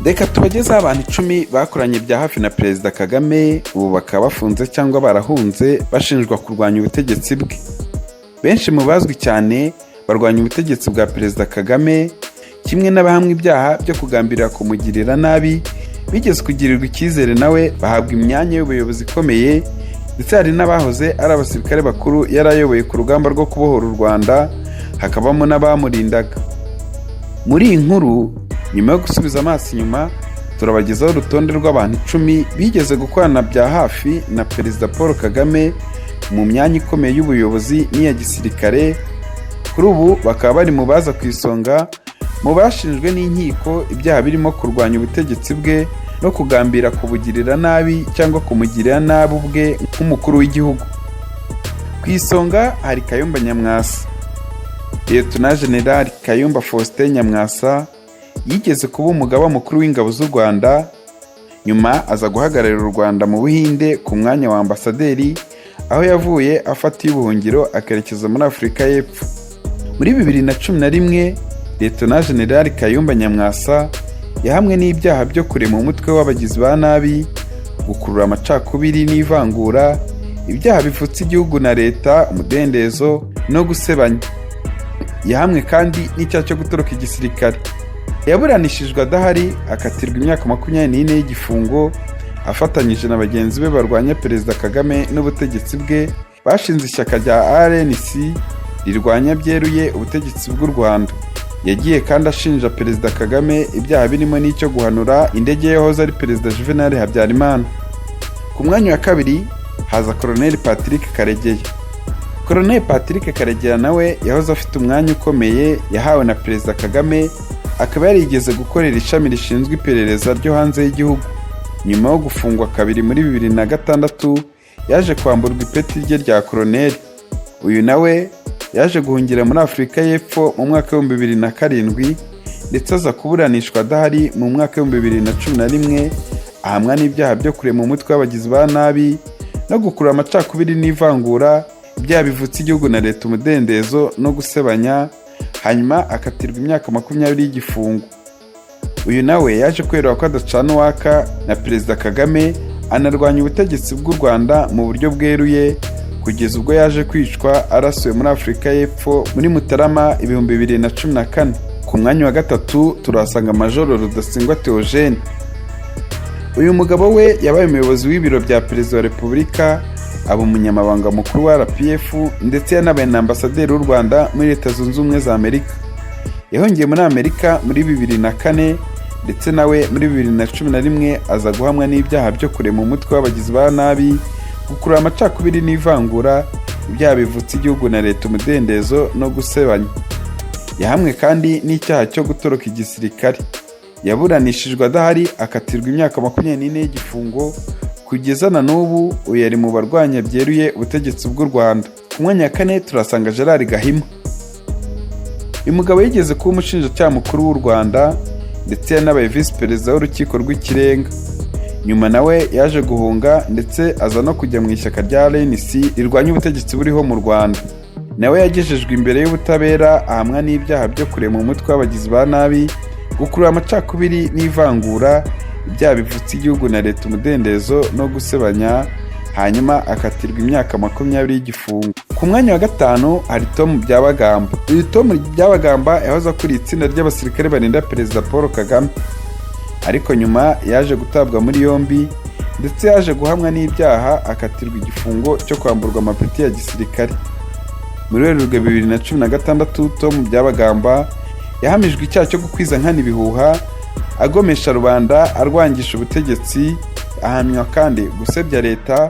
Reka tubagezeho abantu 10 bakoranye bya hafi na Perezida Kagame, ubu bakaba bafunze cyangwa barahunze, bashinjwa kurwanya ubutegetsi bwe. Benshi mu bazwi cyane barwanya ubutegetsi bwa Perezida Kagame, kimwe n'abahamwa ibyaha byo kugambirira kumugirira nabi, bigeze kugirirwa icyizere nawe, bahabwa imyanya y'ubuyobozi ikomeye, ndetse hari n'abahoze ari abasirikare bakuru yari ayoboye ku rugamba rwo kubohora u Rwanda, hakabamo n'abamurindaga. Muri iyi nkuru, nyuma yo gusubiza amaso inyuma, turabagezaho urutonde rw'abantu 10 bigeze gukorana bya hafi na Perezida Paul Kagame mu myanya ikomeye y'ubuyobozi n'iya gisirikare, kuri ubu bakaba bari mu baza ku isonga mu bashinjwe n'inkiko ibyaha birimo kurwanya ubutegetsi bwe no kugambira kubugirira nabi cyangwa kumugirira nabi ubwe nk'umukuru w'igihugu. Ku isonga hari Kayumba Nyamwasa. Liyetona Jenerali Kayumba Faustin Nyamwasa yigeze kuba umugaba mukuru w'ingabo z'u Rwanda, nyuma aza guhagararira u Rwanda mu Buhinde ku mwanya wa ambasaderi, aho yavuye afatiye ubuhungiro akerekeza muri Afurika y'Epfo. Muri 2011, Liyetona Jenerali Kayumba Nyamwasa yahamwe n'ibyaha byo kurema umutwe w'abagizi ba nabi, gukurura amacakubiri n'ivangura, ibyaha bivutsa igihugu na leta umudendezo no gusebanya. Yahamwe kandi n'icyaha cyo gutoroka igisirikare. Yaburanishijwe adahari, akatirwa imyaka 24 y'igifungo, afatanyije na bagenzi be barwanya Perezida Kagame n'ubutegetsi bwe, bashinze ishyaka rya RNC rirwanya byeruye ubutegetsi bw'u Rwanda. Yagiye kandi ashinja Perezida Kagame ibyaha birimo n'icyo guhanura indege yahoze ari Perezida Juvenal Habyarimana. Ku mwanya wa kabiri haza Colonel Patrick Karegeya. Colonel Patrick Karegeya nawe yahoze afite umwanya ukomeye yahawe na Perezida Kagame, akaba yarigeze gukorera ishami rishinzwe iperereza ryo hanze y'igihugu. Nyuma yo gufungwa kabiri muri 2006, yaje kwamburwa ipeti rye rya koroneli. Uyu nawe yaje guhungira muri Afurika y'Epfo mu mwaka w'2007, ndetse aza kuburanishwa adahari mu mwaka w'2011, ahamwa n'ibyaha byo kurema umutwe w'abagizi ba nabi no gukurura amacakubiri n'ivangura, ibyaha bivutsa igihugu na leta umudendezo no gusebanya, hanyuma akatirwa imyaka 20 y'igifungo. Uyu nawe yaje kwerura ko adacana uwaka na Perezida Kagame, anarwanya ubutegetsi bw'u Rwanda mu buryo bweruye, kugeza ubwo yaje kwicwa arasuwe muri Afurika y'Epfo muri Mutarama 2014. Ku mwanya wa gatatu turahasanga Majoro Rudasingwa Theogene. Uyu mugabo we yabaye umuyobozi w'ibiro bya Perezida wa Repubulika, aba umunyamabanga mukuru wa RPF, ndetse yanabaye na ambasaderi w'u Rwanda muri Leta Zunze Ubumwe za Amerika. Yahungiye muri Amerika muri 2004, ndetse nawe muri 2011 aza guhamwa n'ibyaha byo kurema umutwe w'abagizi ba nabi, gukurura amacakubiri n'ivangura, ibyaha bivutsa igihugu na leta umudendezo no gusebanya. Yahamwe kandi n'icyaha cyo gutoroka igisirikare. Yaburanishijwe adahari, akatirwa imyaka 24 y'igifungo. Kugeza na n'ubu uyu ari mu barwanya byeruye ubutegetsi bw'u Rwanda. Ku mwanya wa kane turasanga Gerard Gahima. Uyu mugabo yigeze kuba umushinjacyaha mukuru w'u Rwanda, ndetse yanabaye visi perezida w'Urukiko rw'Ikirenga. Nyuma nawe yaje guhunga, ndetse aza no kujya mu ishyaka rya RNC rirwanya ubutegetsi buriho mu Rwanda. Nawe yagejejwe imbere y'ubutabera, ahamwa n'ibyaha byo kurema umutwe w'abagizi ba nabi, gukurura amacakubiri n'ivangura, ibyaha bivutsa igihugu na leta umudendezo no gusebanya, hanyuma akatirwa imyaka 20 y'igifungo. Ku mwanya wa gatanu hari Tom Byabagamba. Uyu Tom Byabagamba yahoze akuriye itsinda ry'abasirikare barinda Perezida Paul Kagame, ariko nyuma yaje gutabwa muri yombi, ndetse yaje guhamwa n'ibyaha, akatirwa igifungo cyo kwamburwa amapeti ya gisirikare. Muri Werurwe 2016, Tom Byabagamba yahamijwe icyaha cyo gukwiza nkana ibihuha, agomesha rubanda, arwangisha ubutegetsi. Ahamywa kandi gusebya leta,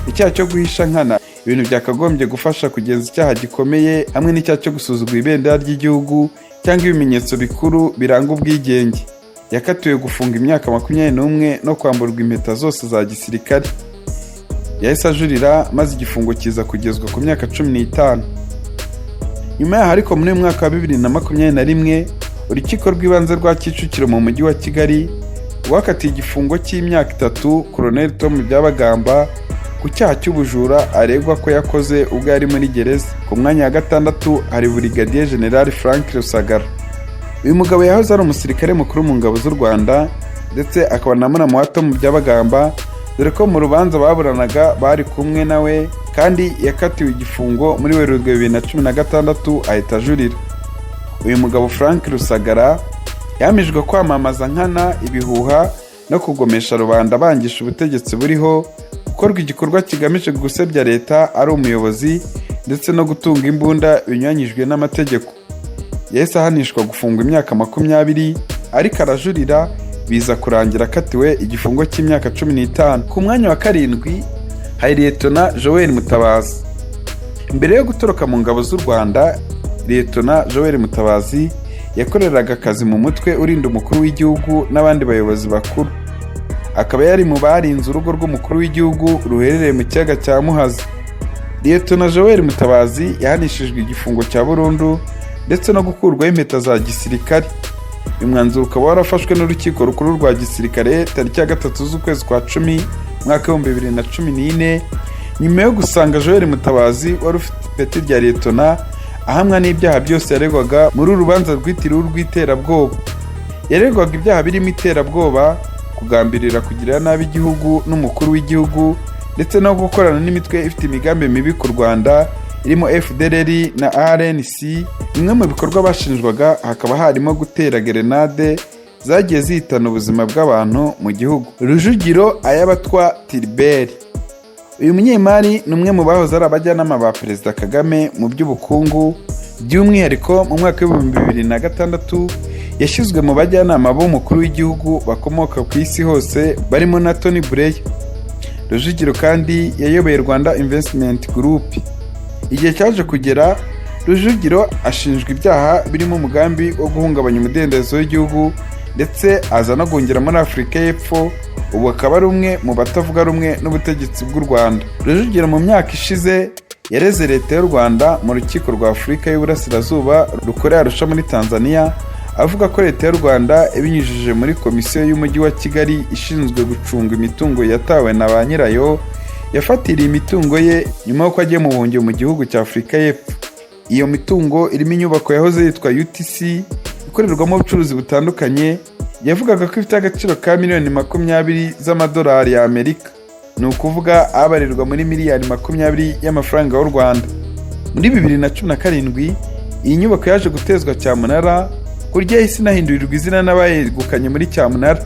icyaha cyo guhisha nkana ibintu byakagombye gufasha kugenza icyaha gikomeye, hamwe n'icyaha cyo gusuzugura ibendera ry'igihugu cyangwa ibimenyetso bikuru biranga ubwigenge. Yakatiwe gufunga imyaka 21 no kwamburwa impeta zose za gisirikare. Yahise ajurira, maze igifungo kiza kugezwa ku myaka 15. Nyuma yaho ariko, muri uyu mwaka wa 2021, Urukiko rw'Ibanze rwa Kicukiro mu Mujyi wa Kigali rwakatiye igifungo cy'imyaka 3 Colonel Tom Byabagamba ku cyaha cy'ubujura aregwa ko yakoze ubwo yari muri gereza. Ku mwanya wa gatandatu hari Burigadier General Frank Rusagara. Uyu mugabo yahoze ari umusirikare mukuru mu ngabo z'u Rwanda, ndetse akaba na muramu wa Tom Byabagamba, dore ko mu rubanza baburanaga bari kumwe nawe, kandi yakatiwe igifungo muri Werurwe 2016, ahita ajurira. Uyu mugabo Frank Rusagara yahamijwe kwamamaza nkana ibihuha no kugomesha rubanda bangisha ubutegetsi buriho, gukorwa igikorwa kigamije gusebya leta ari umuyobozi, ndetse no gutunga imbunda binyuranyijwe n'amategeko. Yahise ahanishwa gufungwa imyaka 20, ariko arajurira, biza kurangira akatiwe igifungo cy'imyaka 15. Ku mwanya wa karindwi hari Liyetona Joel Mutabazi. Mbere yo gutoroka mu ngabo z'u Rwanda, Liyetona Joel Mutabazi yakoreraga akazi mu mutwe urinda umukuru w'igihugu n'abandi bayobozi bakuru, akaba yari mu barinze urugo rw'umukuru w'igihugu ruherereye mu kiyaga cya Muhazi. Liyetona Joel Mutabazi yahanishijwe igifungo cya burundu ndetse no gukurwaho impeta za gisirikare. Uyu mwanzuro ukaba warafashwe n'Urukiko Rukuru rwa Gisirikare tariki ya 3 z'ukwezi kwa 10, mwaka w'2014, nyuma yo gusanga Joel Mutabazi wari ufite ipeti rya liyetona ahamwa n'ibyaha byose yaregwaga muri uru rubanza rwitiriwe urw'iterabwoba. Yaregwaga ibyaha birimo iterabwoba, kugambirira kugirira nabi igihugu n'umukuru w'igihugu, ndetse no gukorana n'imitwe ifite imigambi mibi ku Rwanda irimo FDLR na RNC. Bimwe mu bikorwa bashinjwaga hakaba harimo gutera gerenade zagiye zihitana ubuzima bw'abantu mu gihugu. Rujugiro Ayabatwa Tiliberi: uyu munyemari ni umwe mu bahoze ari abajyanama ba Perezida Kagame mu by'ubukungu. By'umwihariko mu mwaka w'2006 yashyizwe mu bajyanama b'umukuru w'igihugu bakomoka ku isi hose, barimo na Tony Blair. Rujugiro kandi yayoboye Rwanda Investment Group. Igihe cyaje kugera, Rujugiro ashinjwa ibyaha birimo umugambi wo guhungabanya umudendezo w'igihugu, ndetse aza no guhungira muri Afurika y'Epfo. Ubu akaba ari umwe mu batavuga rumwe n'ubutegetsi bw'u Rwanda. Rujugiro mu myaka ishize yareze leta y'u Rwanda mu Rukiko rwa Afurika y'Uburasirazuba rukorera Arusha muri Tanzania, avuga ko leta y'u Rwanda ibinyujije muri Komisiyo y'Umujyi wa Kigali ishinzwe gucunga imitungo yatawe na ba nyirayo yafatiriye imitungo ye nyuma y'uko agiye mu buhungiro mu gihugu cya Afurika y'Epfo. Iyo mitungo irimo inyubako yahoze yitwa UTC ikorerwamo ubucuruzi butandukanye, yavugaga ko ifite agaciro ka miliyoni 20 z'amadolari y'Amerika, ni ukuvuga abarirwa muri miliyari 20 y'amafaranga y'u Rwanda. Muri 2017 iyi nyubako yaje gutezwa cyamunara, ku buryo yahise inahindurirwa izina n'abayegukanye muri cyamunara.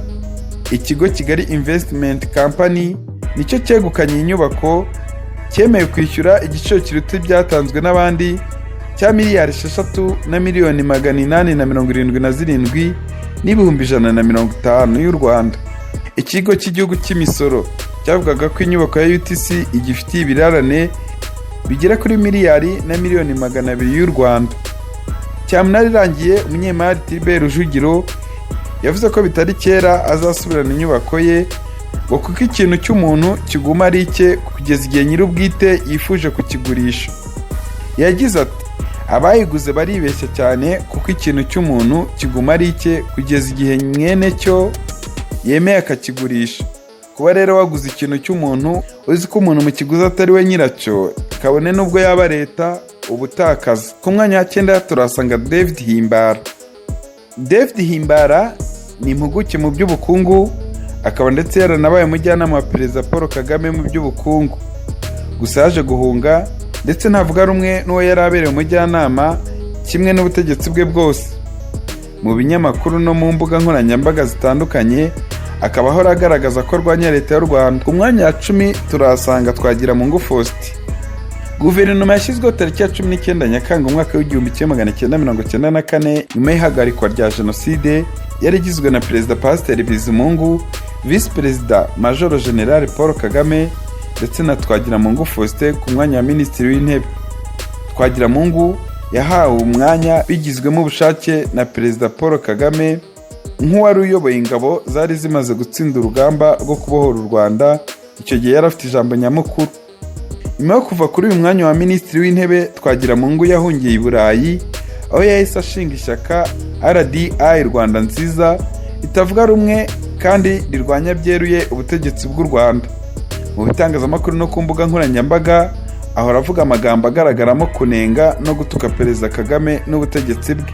Ikigo Kigali Investment Company nicyo cyegukanye iyi nyubako, cyemeye kwishyura igiciro kiruta ibyatanzwe n'abandi cya miliyari 6 na miliyoni 877 n'ibihumbi 150 y'u Rwanda. Ikigo cy'Igihugu cy'Imisoro cyavugaga ko inyubako ya UTC igifitiye ibirarane bigera kuri miliyari na miliyoni 200 y'u Rwanda. Cyamunara irangiye, umunyemari Tilibert Rujugiro yavuze ko bitari kera azasubirana inyubako ye, ngo kuko ikintu cy'umuntu kiguma ari icye kugeza igihe nyir'ubwite yifuje kukigurisha. Yagize ati: "Abayiguze baribeshya cyane, kuko ikintu cy'umuntu kiguma ari icye kugeza igihe mwene cyo yemeye akakigurisha. Kuba rero waguze ikintu cy'umuntu uzi ko umuntu mukiguze atari we nyiracyo, kabone n'ubwo yaba leta, uba utakaza." Ku mwanya wa cyenda turahasanga David Himbara. David Himbara ni impuguke mu by'ubukungu, akaba ndetse yaranabaye umujyanama wa Perezida Paul Kagame mu by'ubukungu. Gusa yaje guhunga, ndetse ntavuga rumwe n'uwo yari abereye umujyanama kimwe n'ubutegetsi bwe bwose. Mu binyamakuru no mu mbuga nkoranyambaga zitandukanye akaba ahora agaragaza ko arwanya leta y'u Rwanda. Ku mwanya wa 10 turahasanga Twagiramungu Faustin. Guverinoma yashyizweho tariki ya 19 Nyakanga, umwaka w'1994, nyuma y'ihagarikwa rya jenoside, yari igizwe na Perezida Pasiteri Bizimungu, Visi Perezida Majoro General Paul Kagame, ndetse na Twagiramungu Faustin ku mwanya wa Minisitiri w'Intebe. Twagiramungu yahawe umwanya bigizwemo ubushake na Perezida Paul Kagame, nk'uwari uyoboye ingabo zari zimaze gutsinda urugamba rwo kubohora u Rwanda. Icyo gihe yari afite ijambo nyamukuru. Nyuma yo kuva kuri uyu mwanya wa Minisitiri w'Intebe, Twagiramungu yahungiye i Burayi, aho yahise ashinga ishyaka RDI Rwanda Nziza, ritavuga rumwe kandi rirwanya byeruye ubutegetsi bw'u Rwanda. Mu bitangazamakuru no ku mbuga nkoranyambaga ahora avuga amagambo agaragaramo kunenga no gutuka Perezida Kagame n'ubutegetsi bwe.